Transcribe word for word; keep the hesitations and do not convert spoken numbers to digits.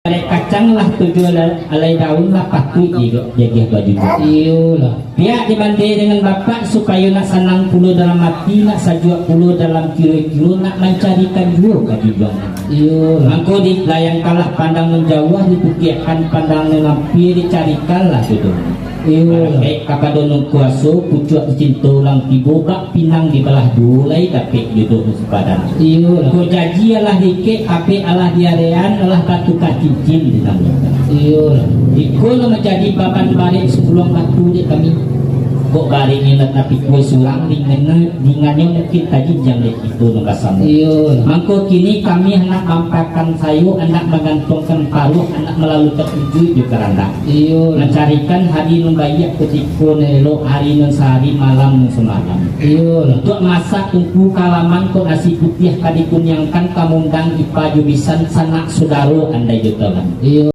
Alai kacang lah tujuah, alai daun lah patuik di jagiah baju. Iyolah. Pihak dibanding dengan bapak, supayo nak sanang pulo dalam ati, nak sajuak pulo dalam kiro-kiro, nak mancarikan juo kajujuangan. Iyolah. Mangko dilayangkanlah pandang nan jauah, dipukiakkan pandang nan ampia, dicarikanlah jodoh. Iyolah. Barangkek kapado nan kuaso, pucuak cinto urang tibo, bak pinang dibalah duo, lai dapek jodoh nan sapadan. Iyolah. Ko jaji alah diikek, tapek alah diarean, alah batuka cincin di tangan. Iyolah. Iko nan manjadi baban barek sapuluah batu dek kami. Kok barek ni lah tapikua surang, dingannyo, dingannyo mungkin tajinjang dek kito nan basamo. Iyolah. Mangko kini kami handak mampakan sayok, handak magantuangkan paruah, handak malalu tatuju jo karandak. Iyolah. Mancarikan hari nan baiak kutiko nan elok, hari nan sahari malam nan samalam. Iyolah. Untuak masak tungku ka laman, kok nasi putiah ka dikuniangkan, ka maundang ipa jo bisan, sanak sudaro andai jo talan. Iyo.